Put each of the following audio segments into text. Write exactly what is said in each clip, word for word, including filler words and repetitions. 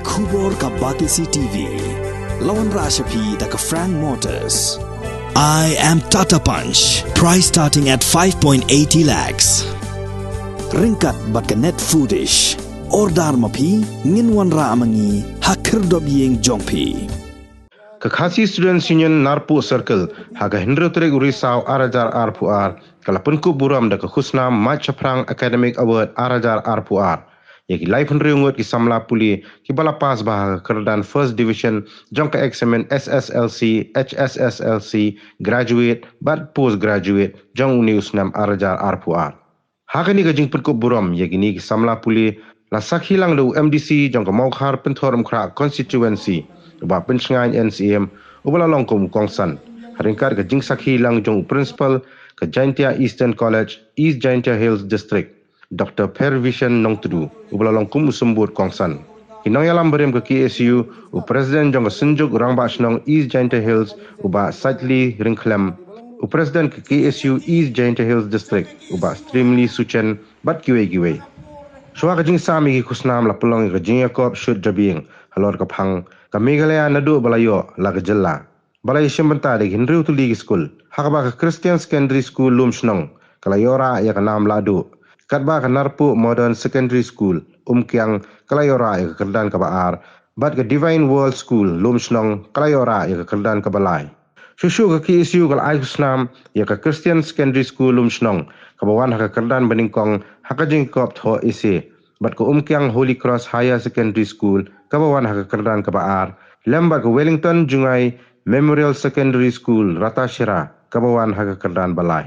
Khubor ka Batesi T V. La wanrah sha phi da ka Frank Motors. I am Tata Punch. Price starting at five point eighty lakhs. Ryngkat bad ka Net Foodish. Order ma phi, ngin wanrah ma ngi ha khyrdop ïing jong phi. Ka Khasi Students Union Narpuh Circle, ha ka hynriew tarik u Risaw ar hajar arphew ar, ka la pynkup burom da ka khusnam Mait Shaphrang Academic Award ar hajar arphew ar ïa ki laiphew hynriew ngut ki samla pule kiba la pass bha ha ka kyrdan First Division jong ka eksamin S S L C, H S S L C, Graduate bad Post Graduate jong une u snem ar hajar arphew ar. Ha kane ka jingpynkup burom ïa kine ki samla pule, la sakhi lang da u M D C jong ka Mawkhar Pynthorumkhrah Constituency, u Bah Pynshngaiñ N C M, uba la long kum u kongsan, ha ryngkat ka jingsakhi lang jong u Principal ka Jaintia Eastern College, East Jaintia Hills District, Doctor Pervision Nongtdu, uba la long kum u symbud kongsan. Ki nongïalam barim ka K S U, u President jong ka Synjuk Rangbah Shnong East Jaintia Hills, u Bah Saitli Ryngkhlem, u President ka K S U East Jaintia Hills District, u Bah Streamly Suchen, bad kiwei kiwei. Shuwa ka jingsam ïa ki khusnam, la pynlong ïa ka jingïakop shut jabieng halor ka phang ka Meghalaya naduh ba la ïoh la ka jylla, ba la ïashim bynta da ki hynriew tylli ki skul, ha kaba ka Christian Secondary School Lumshnong ka la ïoh rah ïa ka nam lahduh, katba ka Narpuh Modern Secondary School Umkiang ka la ïoh rah ïa ka kyrdan kaba ar, bad ka Divine World School Lumshnong ka la ïoh rah ïa ka kyrdan kaba lai. Shuh shuh ka K S U ka la ai khusnam ïa ka Christian Secondary School Lumshnong, kaba wan ha ka kyrdan banyngkong ha ka jingïakop thoh essay, bad ka Umkiang Holy Cross Higher Secondary School, kaba wan ha ka kyrdan kaba ar, lem bad ka Wellington Jngai Memorial Secondary School, Ratashira, kaba wan ha ka kyrdan ba lai.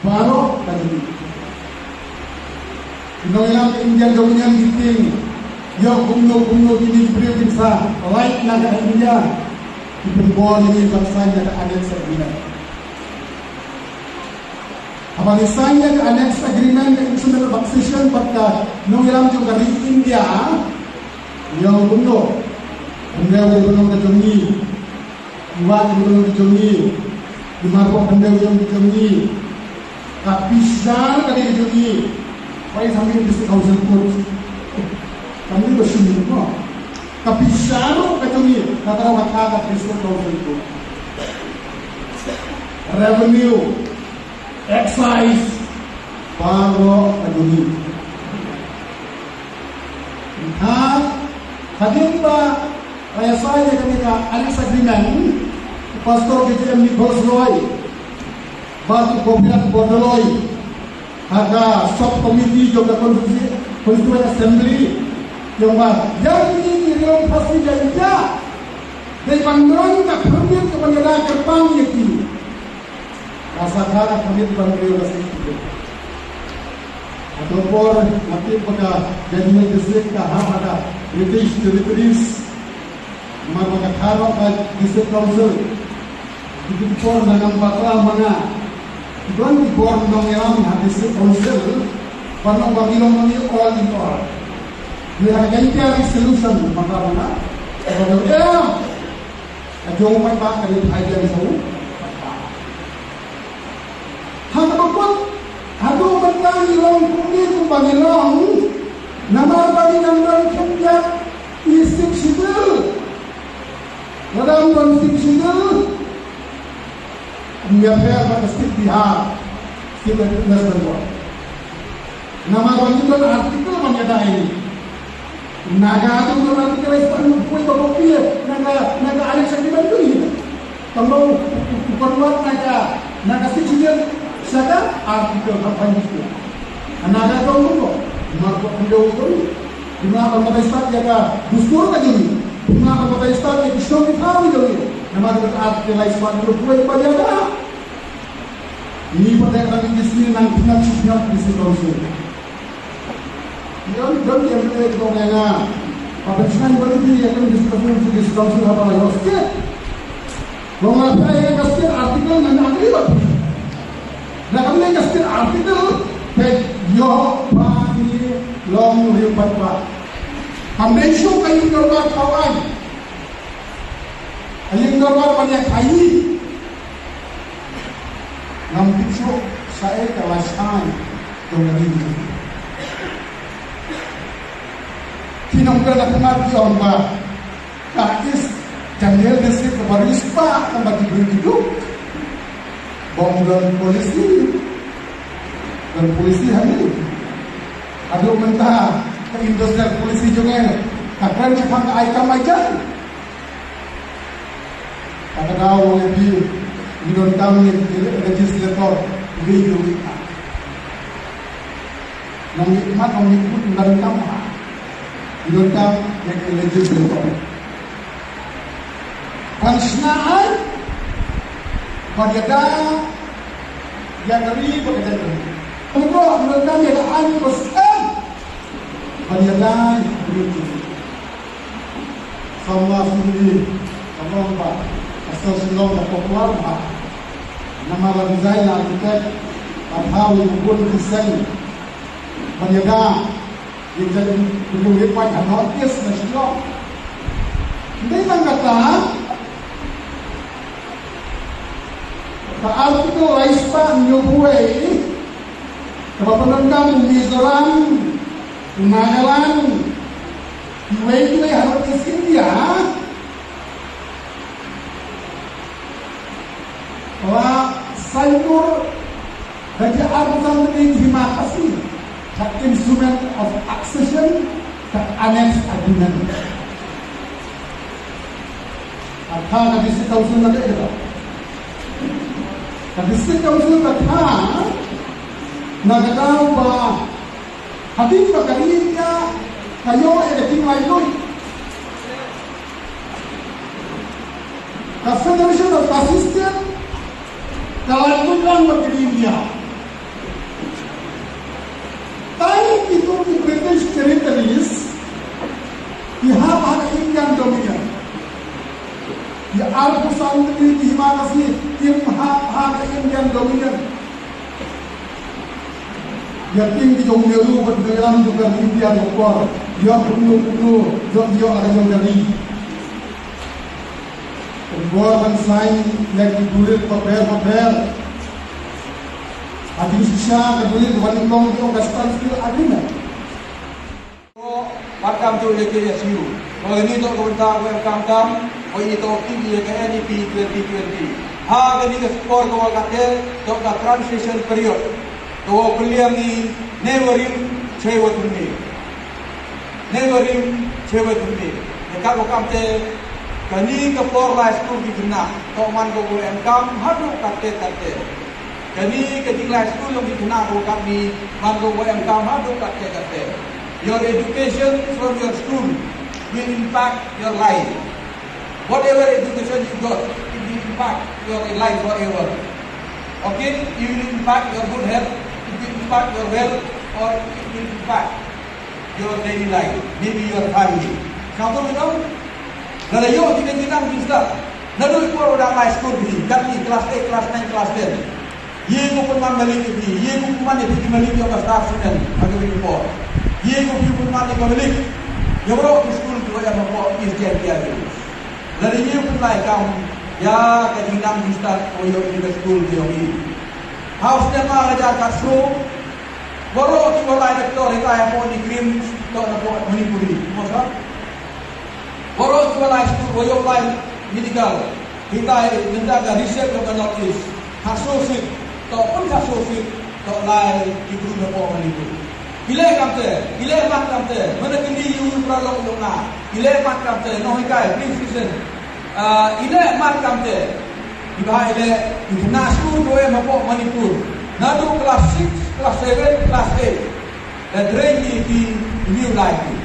Baroh ka jong ngi. Ki nongïalam ka India Dominion ki tieng ïoh kumno kumno kine ki briew kin sa lait na ka India. Ki pynbor ïa ngi ban sign ïa ka Annex Agreement. Haba ngi sign ïa ka Annex Agreement ka Internal Taxation bad ka nongïalam jong ka ri India, ïoh kumno, kumno kumno ka jong ngi. Ki wah ki briew ki jong ngi, ki marpoh khyndew jong ki jong ngi, ka pisa ka dei ki jong ngi. Wai sambi district council court. Kami ba shim mo. Ka pisa ruh ka jong ngi, ka tara ka ka district council court. Revenue, excise, baroh ka jong ngi. Ka, hadien ba Ka ïa sign ïa kane ka Annex Agreement, u Pastor K J M Nichols Roy bad u Gopinath Bordoloi ha ka Sub Committee jong ka Constituency, Constituent Assembly, jong ba ïa kine ki riew Khasi Jaintia dei ban don ka permit ka ban ïada kyrpang ïa ki. Ka sahkha ka permit ban riew ka state. Hato por nga tip ba ka Jaiñtia Hills District ka hap ha ka British Territories. Namar ba ka kharok ka District Council. Ki por na ngam bakla ma nga. Ki don ki bor nongïalam ha District Council. Ba nong ba ki long ngi all in all. Ngi ha ka Jaiñtia Resolution ma ka ma nga. Ba nong, eh, Ka jong u paidbah ka dei phai biang sha u paidbah. Ha kaba kut, haduh mynta ngi long kumne kumba ngi long, namar ba ngi dang don khyndiat ïa Sixth Schedule. Lada ym don Sixth Schedule, ym ïapher bad ka State Bihar, State West Bengal. Namar ba ngi don article ban ïada ïa ngi. Naga don article ban poi ba copy ïa Naga, Naga Annex Agreement tu ïa. Tang ba u, u, u convert Naga, Naga Sixth Schedule sha ka article haba ngi tu. Naga don ko. Mar ko ndo ko. Bima ka mata start ïa ka dustur ka jong ngi. Bima ka mata start ïa ki shnong ki thaw jong ngi. Namar ka article lai span ko poi ba ïada. Ngi pat dei ka ngi Khasi nang pynïap shi pynïap Khasi Council. Ngi don, don ki M L A ki ong ïa nga. Ba pynshai ba ngi ïa ka Khasi Council, Khasi Council haba la ïoh state. Ba nga pynshai ïa ka state article ngan agree bad phi. Na ka mut ka state article phi ïoh ba ngi long riew paidbah. Kam dei shuh ka ïing dorbar thaw aiñ. Ka ïing dorbar ban ïa khaïi. Ngam tip shuh shaei ka lashai jong ka ri. Ki nongkren ha khmat ki ong ba ka East Jaiñtia Hills District kaba riewspah tang ba ki briew ki duk. Ba ym don policy, don policy hangne. Haduh mynta ka industrial policy jong ngi ka kren shaphang ka ai kam ai jam. Kata ka daw ong ïa phi, ngi donkam ïa ki legislator, ngi donkam. Nongmihkhmat, nongmihkhmat, ngi donkam ha. Ngi donkam ïa ki legislator. Ban shna aiñ, ban ïada ïa ka ri bad ka jaitbynriew. Kumno ngi donkam ïa ka aiñ ba skhem, ban ïada ïa ka ri. Samla sumli, samla ba, asal Shillong ba popular ba. Namar la design, la architect, la thaw ïa ka bun ki seng ban ïada ïa ka jaitbynriew, ïa ka North East na Shillong. Hynrei tang kata, ka Article lai spah hynñiewphew wei, kaba pyndonkam u Mizoram, u Nagaland, kiwei kiwei ha North East India, la saiñdur da ki arphew san tylli ki hima Khasi ka Instrument of Accession, ka Annex Agreement. Ka kha ka District Council na ka ïa ka District Council ka kha na ka daw ba hadien ba ka ri India ka ïoh ïa ka jinglait luid, ka Federation of Khasi State ka lait luid lang bad ka ri India. Tang kito ki British Territories ki hap ha ka Indian Dominion. Ki arphew san tylli ki hima Khasi kim hap ha ka Indian Dominion. Ïa ki jong u Nehru bad u Nehru jong ka India jong ka por. Ïa kumno kumno jong ïa ka jong ka ri. Kum bor ban sign ïa ki durit bapher bapher. Ha jingshisha ka durit kaba nyngkong jong ka Standstill Agreement. Pat kam tu ïa K S U. Ba kane to ka bynta ka em kam kam, ba ïa to ki ïa ka N E P twenty twenty. Ha kane ka por ka wa kate, to ka transition period. Ka wa pynliang i ne wa rim, che wa thymme. Ne wa rim, che wa thymme. Ïa ka wa kam te, kane ka por lai skul ki khynnah, to man ka wa em kam, haduh kate kate. Kane ka jinglai skul jong ki khynnah ruh katne, man ruh wa em kam haduh katte katte. Your education from your school will impact your life. Whatever education you got, it will impact your life forever. Okay? It will impact your good health, it will impact your wealth, or it will impact your daily life, maybe your family. Sngewthuh ïa u? Lada ïoh ïa ki nang ki stad. Naduh i por u dang lai skul phi, kat ki class eight, class nine, class ten. Ïa ko pynman malik ïa phi, ïa ko pynman ïa phi ki malik ïa ka staff student, ha kawei ka por. Ïa ko phi pynman ïa ka malik. Ïa baroh ki skul ki wa ïa ma por ki sdang ki ïa ki. Lada ïa pynlai kam ïa ka jingnang ki stad ko ïoh ïa ka skul ki ïoh ki. Ha u snem ar hajar khatsaw, baroh ki wa lai doctor hitai hapoh ni KRIMS, to na poh Manipuri. Mo sa? Baroh ki wa lai skul, wa ïoh lai medical hitai, mynta ka research ka North East. Khatsaw seat, to pun khatsaw seat, to lai ki briew na poh Manipur. Ki leh kamte, ki leh mat kamte, mana kini yu pra long long na. Ki leh mat kamte, nonghikai, pre-season. Ah, i leh mat kamte. Iba i leh, i khynnah skul ko em hapoh Manipur. Naduh class six, class seven, class eight. Da trei ki ki new life ki.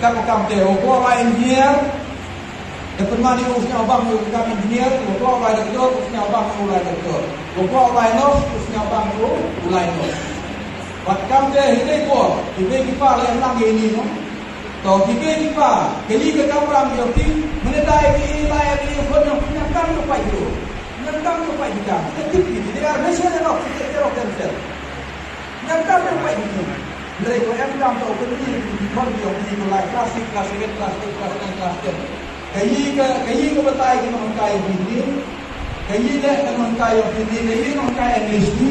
Ka ko kamte, o ko lai engineer. Da pynman ïa u sñiawbang ïa u kam engineer, o ko lai doctor, u sñiawbang ïa u lai doctor. O ko lai nurse, u sñiawbang ïa u lai nurse. Bad kamte hi dei ko, ki bei ki pa leh lang ïa ini no. To ki bei ki pa, ka ïing ka kamram jong ki, mynta ïa ki lai ïa ki khun jong ki, nang kam jong pait ki. Nang kam jong pait ki kam. Ka tip ki, they are nation enough to take care of themselves. Nang kam jong pait ki. Hynrei ko em kam to ko ni ki khun jong ki ko lai class six, class seven, class eight, class nine, class ten. Ka ïing ka, ka ïing ka batai ki nonghikai jong ki. Ka ïing leh ka nonghikai jong ki, ka ïing nonghikai English ki.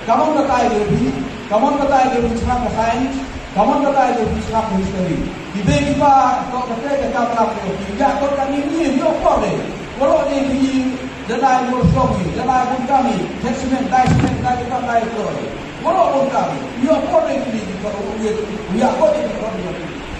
Ka mon batai ki, ka mon batai ki chang ka science. Ka mon ka dei ka sngap history. Ki bei ki pa, to ka te ka kam lap ko. Ki ja ko ka ni ni yo ko de. Ko lo ni ni da dei mo so ni, da dei bun kami. Tek semen, dai semen, dai ka dai ko. Ko lo bun kami. Yo ko de ni ni ko ro ni. Ya ko de ko ni.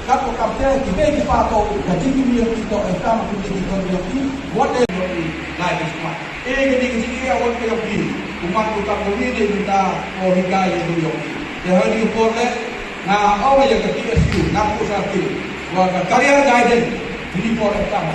Ka ko kam te ki bei ki pa to, ka ji ki ni ki to, e kam ki ni ki to ni. What de ni dai ki sma. E ka ni ki ji ya what ka yo ki. Umang ko kam ko ni de ni ta ko hi ga ye ni yo ki. Te ha ni ko le. Nga ong ïa ka K S U, nga khuslai, wa ka career guidance, hynrei por em kam.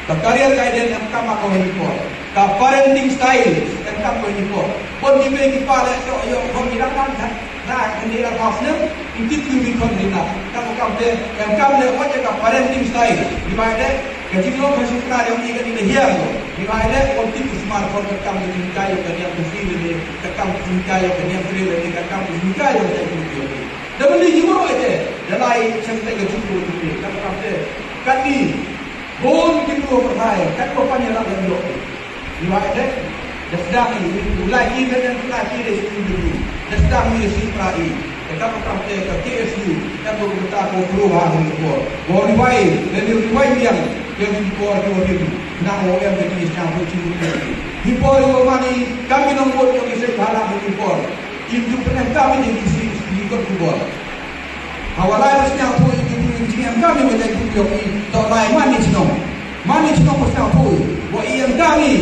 Ka career guidance em kam ko hynrei por. Ka parenting style em kam ko hynrei por. Pon ki bei ki pa le to ïa pon ki dang dang da hynrei la pas ne, intit ki wi kon ni na. Ka ko kam te em kam le wa ka parenting style. Di bai de Ka jinglong ka shim ka ïa ngi ka dei ka hiar lo. Ngi bai leh kon tip smartphone ka kam ka jinghikai ïa ka niam ka sri lane ka kam ka jinghikai ïa ka niam sri lane ka kam ka jinghikai ïa ka jinghikai ïa ka. Da mani jingmut ïa te da lai chang te ka jingmut ïa te ka kam te. Kan ni bun ki tu pyrthai kan ko pan ïa lak ïa lo. Ngi bai leh Da sdang i, u lai i, da sdang i, da sdang i, da sdang i, da sdang i, da sdang i, da ka pa kam te ka K S U, ka tu ka ta ko kru ha ni ko. Ko ni wai, da ni ni wai yang, da ni ko ni wai ni. Nang o em da ni sdang ko chi ni. Ni ko ni wai ni, ka mi nong ko ni se ka la ni ko. Im tu pernah ka mi ni si ni ko tu ko. Ha wa lai ba sñiawthooh ïa ki briew jingim ka mi ba jait ki briew ki to lai man ni chnong. Man ni chnong ba sñiawthooh wa i em ka mi.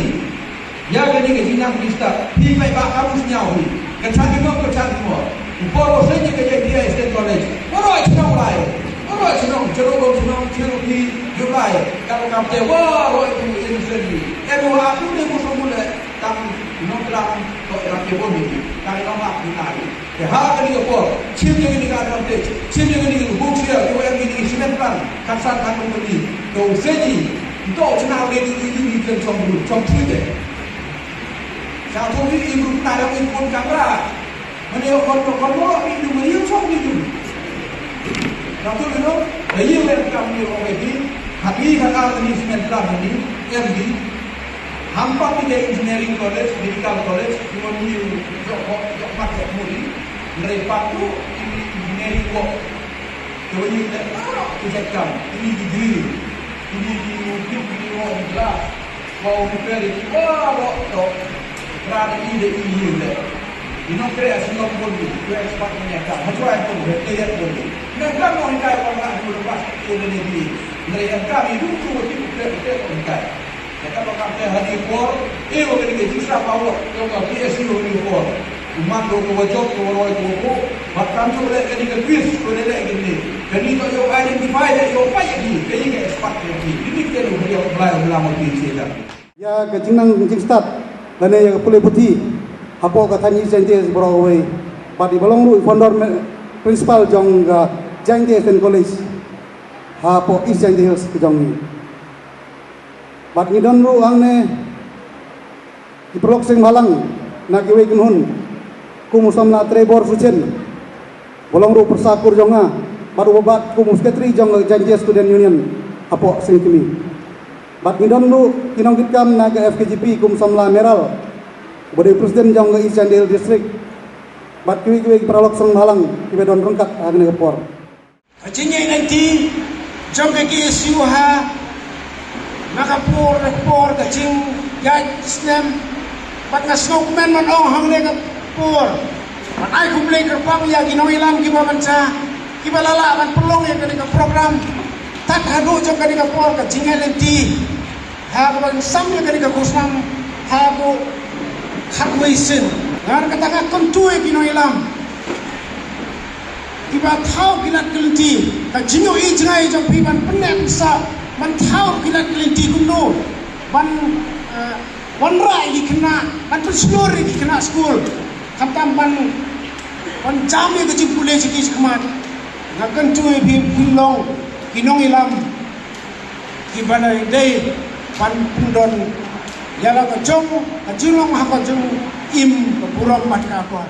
Ïa kane ka jingnang ki stad hi paidbah ka mu sñiaw hi. Ka chan ki mok ka chan ki mok. U por wa seng ïa ka jait J I S N College. Waroh chnong lai. Waroh chnong, chnong, chnong, chnong ki ïoh lai. Ka kam te waroh tu in seri. Em wa tu ne mu song mu le. Tang nong tang to ïa ki bom ni. Tang nong mak ni tai. Te ha kane ka por, chim ïa kane ka advantage, chim ïa kane ka bookshelf, ïa kane ka cement plant, khatsan khat company, to u Seji, to u chna u dei u dei u dei u dei chong bru, chong chui te. Sa to u dei u dei bru kna da u dei phone camera. Mane ïa kon kon mo ïa u dei u dei chong u dei u dei. Sa to u dei no, da ïa u dei kam ni u dei u dei, ha ki khat ar ni cement plant ni, M D. Hampap ïa ka engineering college, medical college, ki mon ïa u jok hok, jok mat jok muri, hynrei pat ruh ïa ki engineering work. Kiba ïa u leh baroh ki jait kam, ïa ki degree, ïa ki mukit, ïa ki wok, ïa ki glass, ba u repair ïa ki baroh to. Trai da i da i ïa u leh. Ïa nongtrei ha shnong bun ki, ki expert ïa ka, ha trai bun, ha trai bun. Nang kam nonghikai wanrah ïa u lepas ïa u leh ïa ki. Hynrei ïa ka ïa u tu ïa ki u trei u trei u hikai. Ïa kaba kam te ha kane ka por, eh, wa kane ka jingshah power jong ka P S U ha kane ka por. U man ruh ka wa jop, ka wa roi, ka wa buh, bad kam ju leh kane ka quiz, ka wa leh kane. Kane ka ïoh identify, ïoh peit ïa ki, ka ïa ka expert ïa ki. Kine ki te ruh ïa ka Blai u lam ïa ki. Ïa ka jingnang jingstad lane ïa ka pule puthi hapoh ka thaiñ East Jaintia Hills baroh kawei. Bad i ba long ruh i founder me-, principal jong ka Jaintia Eastern College hapoh East Jaintia Hills ka jong ngi. Bad ngi don ruh hangne ki paralok seng bhalang na kiwei ki kynhun kum u samla Trevor Suchen, ba long ruh u pyrsa kur jong nga, bad uba bat kum u secretary jong ka Jaintia Student Union hapoh Seng Kmie. Bad ngi don ruh ki nongkitkam na ka F K J P kum u samla Meral, uba dei u president jong ka East Jaintia Hills District, bad kiwei kiwei ki paralok seng bhalang kiba don ryngkat ha kane ka por. Ka jingïaid lynti jong ka K S U ha na ka por na ka por ka jingïaid snem, bad nga sngewkmen ban ong hangne ka por ban ai khublei kyrpang ïa ki nongïalam kiba mynta kiba la lah ban pynlong ïa kane ka program. Tad haduh jong kane ka por ka jingïaid lynti ha kaba ngi sam ïa kane ka khusnam ha ka khatwei sien. Ngan kata nga kyntu ïa ki nongïalam kiba thaw ki lad ki lynti, ka jingïohi jngai jong phi ban pynneh pynsah ban thaw ki lad ki lynti kumno ban, eh, wanrah ïa ki khynnah, ban pynshlur ïa ki khynnah skul, khamtam ban, ban jam ïa ka jingpule jong ki shakhmat. Nga kyntu ïa phi phin long ki nongïalam kiba dei ban pyndon ïa la ka jong ka jinglong ha ka jingim ka burom bad ka akor.